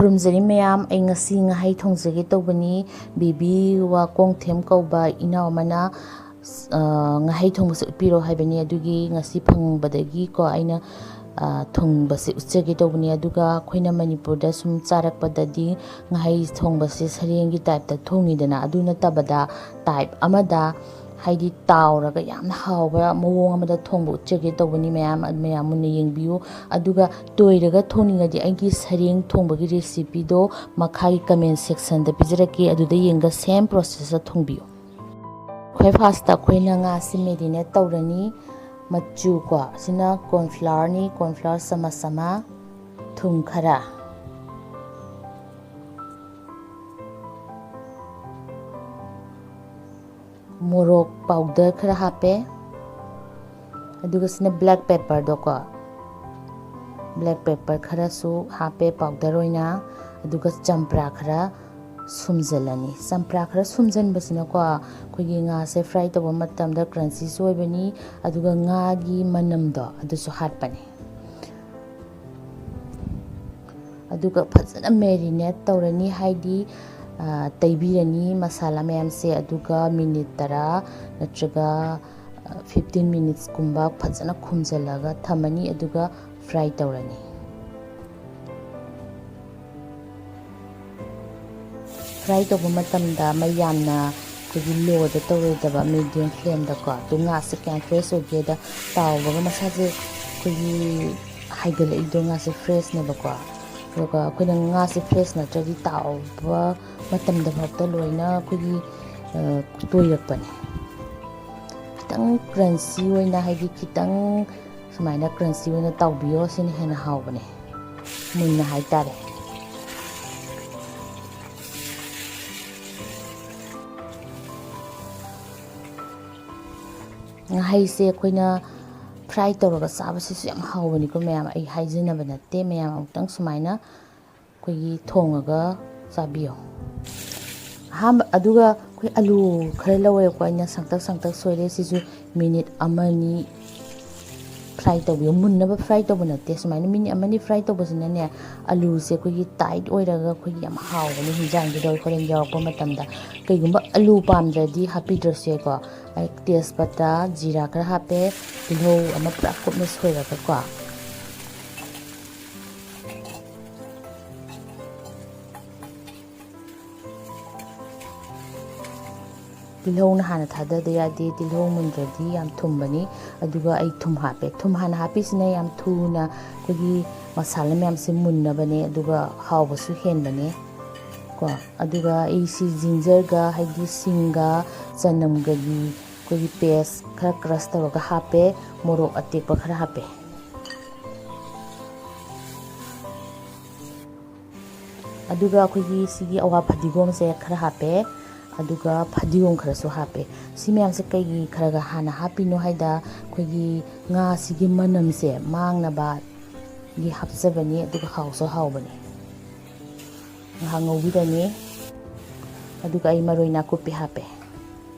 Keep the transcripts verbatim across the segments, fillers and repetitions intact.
ꯈꯨꯔꯨꯝꯖꯔꯤ ꯃꯌꯥꯝ, ꯑꯩ ꯉꯁꯤ ꯉꯥꯍꯩ ꯊꯣꯡꯖꯒꯦ ꯇꯧꯕꯅꯤ꯫ ꯕꯦꯕꯤ ꯋꯥꯀꯣꯡꯊꯦꯝ ꯀꯧꯕ ꯏꯅꯥꯎ ꯑꯃꯅ, ꯑ, ꯉꯥꯍꯩ ꯊꯣꯡꯕꯁꯦ ꯎꯠꯄꯤꯔꯣ ꯍꯥꯏꯕꯅꯤ, ꯑꯗꯨꯒꯤ ꯉꯁꯤ ꯐꯪꯕꯗꯒꯤꯀꯣ ꯑꯩꯅ, ꯑ, ꯊꯣꯡꯕꯁꯦ ꯎꯠꯆꯒꯦ ꯇꯧꯕꯅꯤ꯫ ꯑꯗꯨꯒ ꯑꯩꯈꯣꯏꯅ ꯃꯅꯤꯄꯨꯔꯗ ꯁꯨꯝ ꯆꯥꯔꯛꯄꯗꯗꯤ ꯉꯥꯍꯩ ꯊꯣꯡꯕꯁꯦ ꯁꯔꯦꯡꯒꯤ type ꯇ ꯊꯣꯡꯉꯤꯗꯅ, ꯑꯗꯨ ꯅꯠꯇꯕꯗ type ꯑꯃꯗ, ꯍꯥꯏꯗꯤ ꯇꯥꯎꯔꯒ ꯌꯥꯝꯅ ꯍꯥꯎꯕ ꯃꯑꯣꯡ ꯑꯃꯗ ꯊꯣꯡꯕ ꯎꯠꯆꯒꯦ ꯇꯧꯕꯅꯤ꯫ ꯃꯌꯥꯝ, ꯃꯌꯥꯝ ꯃꯨꯟꯅ ꯌꯦꯡꯕꯤꯌꯨ꯫ ꯑꯗꯨꯒ ꯇꯣꯏꯔꯒ ꯊꯣꯡꯅꯤꯡꯉꯗꯤ ꯑꯩꯒꯤ ꯁꯔꯦꯡ ꯊꯣꯡꯕꯒꯤ recipe ꯗꯣ ꯃꯈꯥꯒꯤ comment section ꯗ ꯄꯤꯖꯔꯛꯀꯦ, ꯑꯗꯨꯗ ꯌꯦꯡꯉꯒ same process ꯇ ꯊꯣꯡꯕꯤꯌꯨ꯫ ꯈ꯭ꯋꯥꯏ first ꯇ ꯑꯩꯈꯣꯏꯅ ꯉꯥꯁꯤ marinate ꯇꯧꯔꯅꯤ꯫ ꯃꯆꯨ ꯀꯣ, ꯁꯤꯅ corn flour ꯅꯤ, corn flour ꯆꯃꯁ ꯑꯃ, ꯊꯨꯝ ꯈꯔ, ꯃꯣꯔꯣꯛ powder ꯈꯔ ꯍꯥꯞꯄꯦ, ꯑꯗꯨꯒ ꯁꯤꯅ black pepper ꯗꯣꯀꯣ, black pepper ꯈꯔꯁꯨ ꯍꯥꯞꯄꯦ powder ꯑꯣꯏꯅ, ꯑꯗꯨꯒ ꯆꯝꯄ꯭ꯔꯥ ꯈꯔ ꯁꯨꯝꯖꯤꯜꯂꯅꯤ꯫ ꯆꯝꯄ꯭ꯔꯥ ꯈꯔ ꯁꯨꯝꯖꯤꯟꯕꯁꯤꯅꯀꯣ ꯑꯩꯈꯣꯏꯒꯤ ꯉꯥꯁꯦ fry ꯇꯧꯕ ꯃꯇꯝꯗ crunchy ꯁꯨ ꯑꯣꯏꯕꯅꯤ, ꯑꯗꯨꯒ ꯉꯥꯒꯤ ꯃꯅꯝꯗꯣ ꯑꯗꯨꯁꯨ ꯍꯥꯠꯄꯅꯤ꯫ ꯑꯗꯨꯒ ꯐꯖꯅ marinate ꯇꯧꯔꯅꯤ, ꯍꯥꯏꯗꯤ, ꯑ, ꯇꯩꯕꯤꯔꯅꯤ ꯃꯁꯥꯂꯥ ꯃꯌꯥꯝꯁꯦ, ꯑꯗꯨꯒ minute ꯇꯔꯥ ꯅꯠꯇ꯭ꯔꯒ, ꯑ, fifteen minutes ꯀꯨꯝꯕ ꯐꯖꯅ ꯈꯨꯝꯖꯤꯜꯂꯒ ꯊꯝꯃꯅꯤ, ꯑꯗꯨꯒ fry ꯇꯧꯔꯅꯤ꯫ Fry ꯇꯧꯕ ꯃꯇꯝꯗ ꯃꯩ ꯌꯥꯝꯅ ꯑꯩꯈꯣꯏꯒꯤ low ꯗ ꯇꯧꯔꯣꯏꯗꯕ, medium flame ꯗꯀꯣ꯫ ꯑꯗꯨ ꯉꯥꯁꯦ ꯀꯌꯥꯝ fresh ꯑꯣꯏꯒꯦꯗ, ꯇꯥꯎꯕꯒ ꯃꯁꯥꯁꯦ ꯑꯩꯈꯣꯏꯒꯤ ꯍꯥꯏꯒꯠꯂꯛꯏꯗꯣ, ꯉꯥꯁꯦ fresh ꯅꯦꯕꯀꯣ꯫ ꯑꯗꯨꯒ ꯑꯩꯈꯣꯏꯅ ꯉꯥꯁꯦ fresh ꯅꯠꯇ꯭ꯔꯗꯤ ꯇꯥꯎꯕ ꯃꯇꯝꯗ ꯐꯥꯎꯗ ꯂꯣꯏꯅ ꯑꯩꯈꯣꯏꯒꯤ, ꯑ, ꯇꯣꯏꯔꯛꯄꯅꯦ꯫ ꯈꯤꯇꯪ crunchy ꯑꯣꯏꯅ, ꯍꯥꯏꯗꯤ ꯈꯤꯇꯪ ꯁꯨꯃꯥꯏꯅ crunchy ꯑꯣꯏꯅ ꯇꯥꯎꯕꯤꯌꯣ, ꯁꯤꯅ ꯍꯦꯟꯅ ꯍꯥꯎꯕꯅꯦ, ꯃꯨꯟꯅ ꯍꯥꯏꯇꯥꯔꯦ꯫ ꯉꯥꯍꯩꯁꯦ ꯑꯩꯈꯣꯏꯅ fry ꯇꯧꯔꯒ ꯆꯥꯕꯁꯤꯁꯨ ꯌꯥꯝ ꯍꯥꯎꯕꯅꯤꯀꯣ ꯃꯌꯥꯝ, ꯑꯩ ꯍꯥꯏꯖꯅꯕ ꯅꯠꯇꯦ, ꯃꯌꯥꯝ ꯑꯃꯨꯛꯇꯪ ꯁꯨꯃꯥꯏꯅ ꯑꯩꯈꯣꯏꯒꯤ ꯊꯣꯡꯉꯒ ꯆꯥꯕꯤꯌꯣ꯫ ꯑꯍꯥꯟꯕ, ꯑꯗꯨꯒ ꯑꯩꯈꯣꯏ ꯑꯂꯨ ꯈꯔ ꯂꯧꯔꯦꯀꯣ, ꯑꯩꯅ ꯁꯥꯡꯇꯛ ꯁꯥꯡꯇꯛ ꯁꯣꯏꯔꯦ꯫ ꯁꯤꯁꯨ minute ꯑꯃꯅꯤ ꯐ꯭ꯔꯥꯏ ꯇꯧꯕꯤꯌꯨ꯫ ꯃꯨꯟꯅꯕ ꯐ꯭ꯔꯥꯏ ꯇꯧꯕ ꯅꯠꯇꯦ, ꯁꯨꯃꯥꯏꯅ ꯃꯤꯅꯤꯠ ꯑꯃꯅꯤ ꯐ꯭ꯔꯥꯏ ꯇꯧꯕꯁꯤꯅꯅꯦ, ꯑꯂꯨꯁꯦ ꯑꯩꯈꯣꯏꯒꯤ ꯇꯥꯏꯠ ꯑꯣꯏꯔꯒ ꯑꯩꯈꯣꯏꯒꯤ ꯌꯥꯝ ꯍꯥꯎꯕꯅꯦ ꯍꯤꯟꯖꯥꯡꯁꯤꯗ ꯍꯣꯔꯦꯟ ꯌꯥꯎꯔꯛꯄ ꯃꯇꯝꯗ꯫ ꯀꯩꯒꯨꯝꯕ ꯑꯂꯨ ꯄꯥꯝꯗ꯭ꯔꯗꯤ ꯍꯥꯞꯄꯤꯗ꯭ꯔꯁꯨ ꯌꯥꯏꯀꯣ꯫ ꯑꯩ ꯇꯦꯖꯄꯇꯥ, ꯖꯤꯔꯥ ꯈꯔ ꯍꯥꯞꯄꯦ, ꯇꯤꯜꯍꯧ ꯑꯃ ꯄꯨꯔꯥ ꯀꯨꯞꯅ ꯁꯣꯏꯔꯒꯀꯣ꯫ ꯇꯤꯜꯍꯧꯅ ꯍꯥꯟꯅ ꯊꯥꯗꯗ ꯌꯥꯗꯦ, ꯇꯤꯜꯍꯧ ꯃꯨꯟꯗ꯭ꯔꯗꯤ ꯌꯥꯝ ꯊꯨꯝꯕꯅꯤ꯫ ꯑꯗꯨꯒ ꯑꯩ ꯊꯨꯝ ꯍꯥꯞꯄꯦ꯫ ꯊꯨꯝ ꯍꯥꯟꯅ ꯍꯥꯞꯄꯤꯁꯤꯅ ꯌꯥꯝ ꯊꯨꯅ ꯑꯩꯈꯣꯏꯒꯤ ꯃꯁꯥꯂꯥ ꯃꯌꯥꯝꯁꯦ ꯃꯨꯟꯅꯕꯅꯦ, ꯑꯗꯨꯒ ꯍꯥꯎꯕꯁꯨ ꯍꯦꯟꯕꯅꯦ ꯀꯣ꯫ ꯑꯗꯨꯒ ꯑꯩꯁꯤ ꯖꯤꯟꯖꯔꯒ, ꯍꯥꯏꯗꯤ ꯁꯤꯡꯒ ꯆꯅꯝꯒꯒꯤ ꯑꯩꯈꯣꯏꯒꯤ ꯄꯦꯁ ꯈꯔ ꯀ꯭ꯔꯁ ꯇꯧꯔꯒ ꯍꯥꯞꯄꯦ, ꯃꯣꯔꯣꯛ ꯑꯇꯦꯛꯄ ꯈꯔ ꯍꯥꯞꯄꯦ꯫ ꯑꯗꯨꯒ ꯑꯩꯈꯣꯏꯒꯤ ꯁꯤꯒꯤ ꯑꯋꯥ ꯐꯗꯤꯒꯣꯝꯁꯦ ꯈꯔ ꯍꯥꯞꯄꯦ, ꯑꯗꯨꯒ ꯐꯗꯤꯒꯣꯝ ꯈꯔꯁꯨ ꯍꯥꯞꯄꯦ꯫ ꯁꯤ ꯃꯌꯥꯝꯁꯦ ꯀꯩꯒꯤ ꯈꯔ ꯈꯔ ꯍꯥꯟꯅ ꯍꯥꯞꯄꯤꯅꯣ ꯍꯥꯏꯗ, ꯑꯩꯈꯣꯏꯒꯤ ꯉꯥꯁꯤꯒꯤ ꯃꯅꯝꯁꯦ ꯃꯥꯡꯅꯕꯒꯤ ꯍꯥꯞꯆꯕꯅꯤ, ꯑꯗꯨꯒ ꯍꯥꯎꯁꯨ ꯍꯥꯎꯕꯅꯤ꯫ ꯉꯥꯏꯍꯥꯛ ꯉꯧꯕꯤꯔꯅꯤ꯫ ꯑꯗꯨꯒ ꯑꯩ ꯃꯔꯣꯏ ꯅꯥꯀꯨꯞꯄꯤ ꯍꯥꯞꯄꯦ꯫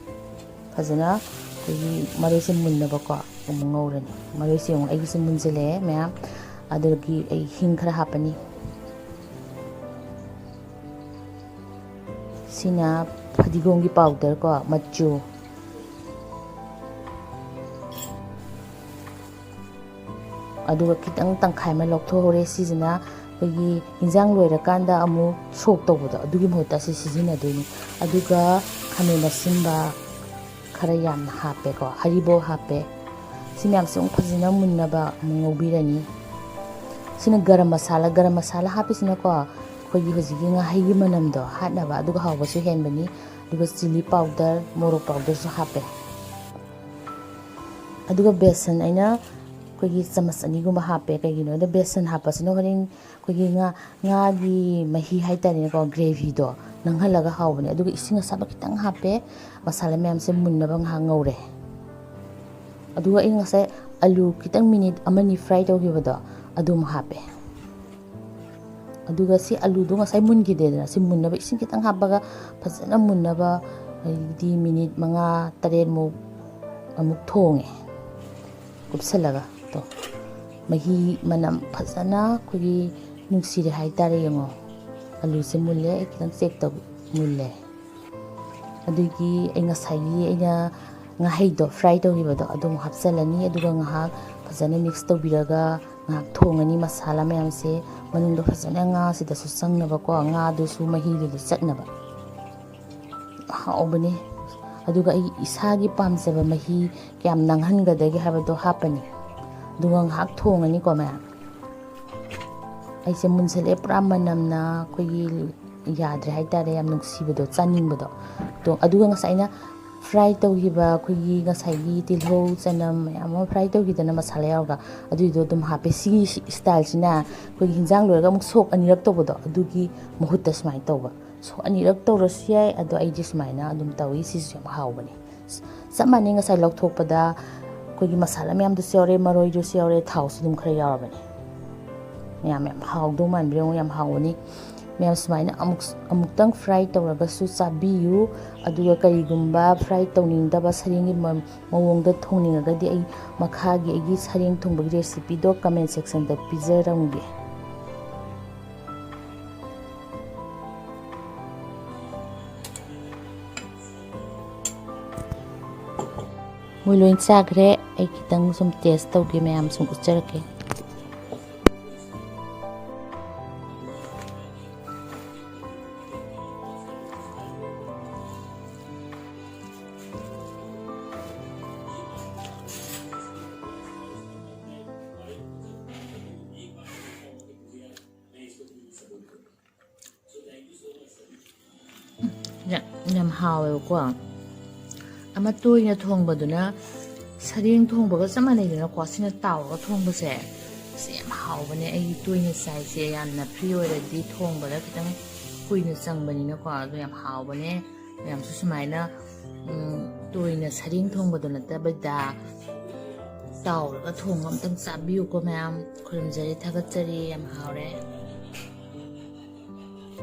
ꯐꯖꯅ ꯑꯩꯈꯣꯏꯒꯤ ꯃꯔꯣꯏꯁꯦ ꯃꯨꯟꯅꯕꯀꯣ ꯑꯃꯨꯛ ꯉꯧꯔꯅꯤ꯫ ꯃꯔꯣꯏꯁꯦ ꯑꯃꯨꯛ ꯑꯩꯒꯤꯁꯦ ꯃꯨꯟꯁꯤꯜꯂꯛꯑꯦ ꯃꯌꯥꯝ꯫ ꯑꯗꯨꯗꯒꯤ ꯑꯩ ꯍꯤꯡ ꯈꯔ ꯍꯥꯞꯄꯅꯤ꯫ ꯁꯤꯅ ꯐꯗꯤꯒꯣꯝꯒꯤ ꯄꯥꯎꯗꯔ ꯀꯣ, ꯃꯆꯨ꯫ ꯑꯗꯨꯒ ꯈꯤꯇꯪ ꯇꯪꯈꯥꯏ ꯑꯃ ꯂꯧꯊꯣꯛꯍꯧꯔꯦ꯫ ꯁꯤꯁꯤꯅ ꯑꯩꯈꯣꯏꯒꯤ ꯏꯟꯖꯥꯡ ꯂꯣꯏꯔꯀꯥꯟꯗ ꯑꯃꯨꯛ ꯁꯣꯛ ꯇꯧꯕꯗꯣ, ꯑꯗꯨꯒꯤ ꯃꯍꯨꯠꯇ ꯑꯁꯤ ꯁꯤꯖꯤꯟꯅꯗꯣꯏꯅꯤ꯫ ꯑꯗꯨꯒ ꯈꯥꯃꯦꯟ ꯑꯁꯤꯟꯕ ꯈꯔ ꯌꯥꯝꯅ ꯍꯥꯞꯄꯦꯀꯣ, ꯍꯔꯤꯕꯣꯞ ꯍꯥꯞꯄꯦ꯫ ꯁꯤ ꯃꯌꯥꯝꯁꯦ ꯑꯃꯨꯛ ꯐꯖꯅ ꯃꯨꯟꯅꯕ ꯑꯃꯨꯛ ꯉꯧꯕꯤꯔꯅꯤ꯫ ꯁꯤꯅ ꯒꯔꯝ ꯃꯁꯥꯂꯥ, ꯒꯔꯝ ꯃꯁꯥꯂꯥ ꯍꯥꯞꯄꯤꯁꯤꯅꯀꯣ ꯑꯩꯈꯣꯏꯒꯤ ꯍꯧꯖꯤꯛꯀꯤ ꯉꯥꯍꯩꯒꯤ ꯃꯅꯝꯗꯣ ꯍꯥꯠꯅꯕ, ꯑꯗꯨꯒ ꯍꯥꯎꯕꯁꯨ ꯍꯦꯟꯕꯅꯤ꯫ ꯑꯗꯨꯒ ꯆꯤꯂꯤ ꯄꯥꯎꯗꯔ, ꯃꯣꯔꯣꯛ ꯄꯥꯎꯗꯔꯁꯨ ꯍꯥꯞꯄꯦ꯫ ꯑꯗꯨꯒ ꯕꯦꯁꯟ, ꯑꯩꯅ ꯑꯩꯈꯣꯏꯒꯤ ꯆꯃꯁ ꯑꯅꯤꯒꯨꯝꯕ ꯍꯥꯞꯄꯦ꯫ ꯀꯩꯒꯤꯅꯣ ꯍꯥꯏꯗ ꯕꯦꯁꯟ ꯍꯥꯞꯄꯁꯤꯅ ꯍꯣꯔꯦꯟ ꯑꯩꯈꯣꯏꯒꯤ ꯉꯥ, ꯉꯥꯒꯤ ꯃꯍꯤ ꯍꯥꯏꯇꯥꯔꯦꯅꯦꯀꯣ, ꯒ꯭ꯔꯦꯚꯤꯗꯣ ꯅꯪꯍꯜꯂꯒ ꯍꯥꯎꯕꯅꯦ꯫ ꯑꯗꯨꯒ ꯏꯁꯤꯡ ꯑꯁꯥꯕ ꯈꯤꯇꯪ ꯍꯥꯞꯄꯦ, ꯃꯁꯥꯂꯥ ꯃꯌꯥꯝꯁꯦ ꯃꯨꯟꯅꯕ ꯉꯥꯏꯍꯥꯛ ꯉꯧꯔꯦ꯫ ꯑꯗꯨꯒ ꯑꯩ ꯉꯁꯥꯏ ꯑꯂꯨ ꯈꯤꯇꯪ ꯃꯤꯅꯤꯠ ꯑꯃꯅꯤ ꯐ꯭ꯔꯥꯏ ꯇꯧꯈꯤꯕꯗꯣ ꯑꯗꯨ ꯑꯃꯨꯛ ꯍꯥꯞꯄꯦ꯫ ꯑꯗꯨꯒ ꯁꯤ ꯑꯂꯨꯗꯣ ꯉꯁꯥꯏ ꯃꯨꯟꯈꯤꯗꯦꯗꯅ, ꯁꯤ ꯃꯨꯟꯅꯕ ꯏꯁꯤꯡ ꯈꯤꯇꯪ ꯍꯥꯞꯄꯒ ꯐꯖꯅ ꯃꯨꯟꯅꯕ, ꯍꯥꯏꯗꯤ ꯃꯤꯅꯤꯠ ꯃꯉꯥ ꯇꯔꯦꯠꯃꯨꯛ ꯑꯃꯨꯛ ꯊꯣꯡꯉꯦ ꯀꯨꯞꯁꯜꯂꯒ꯫ ꯃꯍꯤ ꯃꯅꯝ ꯐꯖꯅ ꯑꯩꯈꯣꯏꯒꯤ ꯅꯨꯡꯁꯤꯔꯦ ꯍꯥꯏꯇꯥꯔꯦ꯫ ꯌꯦꯡꯉꯣ, ꯑꯂꯨꯁꯦ ꯃꯨꯜꯂꯦ, ꯑꯩ ꯈꯤꯇꯪ ꯆꯦꯛ ꯇꯧ꯫ ꯃꯨꯜꯂꯦ꯫ ꯑꯗꯨꯒꯤ ꯑꯩ ꯉꯁꯥꯏꯒꯤ ꯑꯩꯅ ꯉꯥꯍꯩꯗꯣ ꯐ꯭ꯔꯥꯏ ꯇꯧꯈꯤꯕꯗꯣ ꯑꯗꯨ ꯑꯃꯨꯛ ꯍꯥꯞꯆꯤꯜꯂꯅꯤ꯫ ꯑꯗꯨꯒ ꯉꯥꯏꯍꯥꯛ ꯐꯖꯅ ꯃꯤꯛꯁ ꯇꯧꯕꯤꯔꯒ ꯉꯥꯏꯍꯥꯛ ꯊꯣꯡꯉꯅꯤ꯫ ꯃꯁꯥꯂꯥ ꯃꯌꯥꯝꯁꯦ ꯃꯅꯨꯡꯗ ꯐꯖꯅ ꯉꯥꯁꯤꯗꯁꯨ ꯆꯪꯅꯕꯀꯣ, ꯉꯥꯗꯨꯁꯨ ꯃꯍꯤꯗꯨꯗ ꯆꯠꯅꯕ꯫ ꯍꯥꯎꯕꯅꯦ꯫ ꯑꯗꯨꯒ ꯑꯩ ꯏꯁꯥꯒꯤ ꯄꯥꯝꯖꯕ ꯃꯍꯤ ꯀꯌꯥꯝ ꯅꯪꯍꯟꯒꯗꯒꯦ ꯍꯥꯏꯕꯗꯣ ꯍꯥꯞꯄꯅꯤ꯫ ꯑꯗꯨꯒ ꯉꯥꯏꯍꯥꯛ ꯊꯣꯡꯉꯅꯤꯀꯣ ꯃꯌꯥꯝ꯫ ꯑꯩꯁꯦ ꯃꯨꯟꯁꯜꯂꯛꯑꯦ, ꯄꯨꯔꯥ ꯃꯅꯝꯅ ꯑꯩꯈꯣꯏꯒꯤ ꯌꯥꯗ꯭ꯔꯦ ꯍꯥꯏꯇꯥꯔꯦ, ꯌꯥꯝ ꯅꯨꯡꯁꯤꯕꯗꯣ, ꯆꯥꯅꯤꯡꯕꯗꯣ꯫ ꯑꯗꯣ, ꯑꯗꯨꯒ ꯉꯁꯥꯏ ꯑꯩꯅ ꯐ꯭ꯔꯥꯏ ꯇꯧꯈꯤꯕ ꯑꯩꯈꯣꯏꯒꯤ ꯉꯁꯥꯏꯒꯤ ꯇꯤꯜꯍꯧ, ꯆꯅꯝ ꯃꯌꯥꯝ ꯑꯃ ꯐ꯭ꯔꯥꯏ ꯇꯧꯈꯤꯗꯅ ꯃꯁꯥꯂꯥ ꯌꯥꯎꯔꯒ, ꯑꯗꯨꯏꯗꯣ ꯑꯗꯨꯝ ꯍꯥꯞꯄꯦ꯫ ꯁꯤꯒꯤ ꯁꯤ-, ꯏꯁꯇꯥꯏꯜꯁꯤꯅ ꯑꯩꯈꯣꯏꯒꯤ ꯍꯤꯟꯖꯥꯡ ꯂꯣꯏꯔꯒ ꯑꯃꯨꯛ ꯁꯣꯛ ꯑꯅꯤꯔꯛ ꯇꯧꯕꯗꯣ, ꯑꯗꯨꯒꯤ ꯃꯍꯨꯠꯇ ꯁꯨꯃꯥꯏꯅ ꯇꯧꯕ꯫ ꯁꯣꯛ ꯑꯅꯤꯔꯛ ꯇꯧꯔꯁꯨ ꯌꯥꯏ, ꯑꯗꯣ ꯑꯩꯗꯤ ꯁꯨꯃꯥꯏꯅ ꯑꯗꯨꯝ ꯇꯧꯏ꯫ ꯁꯤꯁꯨ ꯌꯥꯝ ꯍꯥꯎꯕꯅꯦ꯫ ꯆꯞ ꯃꯥꯟꯅꯩ, ꯉꯁꯥꯏ ꯂꯧꯊꯣꯛꯄꯗ ꯑꯩꯈꯣꯏꯒꯤ ꯃꯁꯥꯂꯥ ꯃꯌꯥꯝꯗꯨꯁꯨ ꯌꯥꯎꯔꯦ, ꯃꯔꯣꯏꯗꯨꯁꯨ ꯌꯥꯎꯔꯦ, ꯊꯥꯎꯁꯨ ꯑꯗꯨꯝ ꯈꯔ ꯌꯥꯎꯔꯕꯅꯦ꯫ ꯃꯌꯥꯝ ꯌꯥꯝ ꯍꯥꯎꯗꯧ ꯃꯥꯟꯕ꯭ꯔꯥ ꯌꯦꯡꯉꯨ, ꯌꯥꯝ ꯍꯥꯎꯕꯅꯤ꯫ ꯃꯌꯥꯝ ꯁꯨꯃꯥꯏꯅ ꯑꯃꯨꯛ, ꯑꯃꯨꯛꯇꯪ ꯐ꯭ꯔꯥꯏ ꯇꯧꯔꯒꯁꯨ ꯆꯥꯕꯤꯌꯨ꯫ ꯑꯗꯨꯒ ꯀꯔꯤꯒꯨꯝꯕ ꯐ꯭ꯔꯥꯏ ꯇꯧꯅꯤꯡꯗꯕ ꯁꯔꯦꯡꯒꯤ ꯃ-, ꯃꯑꯣꯡꯗ ꯊꯣꯡꯅꯤꯡꯉꯒꯗꯤ ꯑꯩ ꯃꯈꯥꯒꯤ ꯑꯩꯒꯤ ꯁꯔꯦꯡ ꯊꯣꯡꯕꯒꯤ ꯔꯦꯁꯤꯄꯤꯗꯣ ꯀꯃꯦꯟ ꯁꯦꯛꯁꯟꯗ ꯄꯤꯖꯔꯝꯒꯦ꯫ ꯃꯣꯏ ꯂꯣꯏ ꯆꯥꯈ꯭ꯔꯦ꯫ ꯑꯩ ꯈꯤꯇꯪ ꯁꯨꯝ ꯇꯦꯁ ꯇꯧꯒꯦ, ꯃꯌꯥꯝ ꯁꯨꯝ ꯎꯠꯆꯔꯛꯀꯦ꯫ ꯌꯥ-, ꯌꯥꯝ ꯍꯥꯎꯋꯦꯕꯀꯣ꯫ ꯑꯃ ꯇꯣꯏꯅ ꯊꯣꯡꯕꯗꯨꯅ ꯁꯔꯦꯡ ꯊꯣꯡꯕꯒ ꯆꯞ ꯃꯥꯟꯅꯩꯗꯅꯀꯣ꯫ ꯁꯤꯅ ꯇꯥꯎꯔꯒ ꯊꯣꯡꯕꯁꯦ, ꯑꯁ, ꯌꯥꯝ ꯍꯥꯎꯕꯅꯦ꯫ ꯑꯩꯒꯤ ꯇꯣꯏꯅ ꯆꯥꯏꯁꯦ ꯌꯥꯝꯅ ꯐ꯭ꯔꯤ ꯑꯣꯏꯔꯗꯤ ꯊꯣꯡꯕꯗ ꯈꯤꯇꯪ ꯀꯨꯏꯅ ꯆꯪꯕꯅꯤꯅꯀꯣ꯫ ꯑꯗꯣ ꯌꯥꯝ ꯍꯥꯎꯕꯅꯦ꯫ ꯃꯌꯥꯝꯁꯨ ꯁꯨꯃꯥꯏꯅ, ꯎꯝ, ꯇꯣꯏꯅ ꯁꯔꯦꯡ ꯊꯣꯡꯕꯗꯣ ꯅꯠꯇꯕꯤꯗ ꯇꯥꯎꯔꯒ ꯊꯣꯡꯕ ꯑꯝꯇꯪ ꯆꯥꯕꯤꯌꯨꯀꯣ ꯃꯌꯥꯝ꯫ ꯈꯨꯔꯨꯝꯖꯔꯤ, ꯊꯥꯒꯠꯆꯔꯤ, ꯌꯥꯝ ꯍꯥꯎꯔꯦ꯫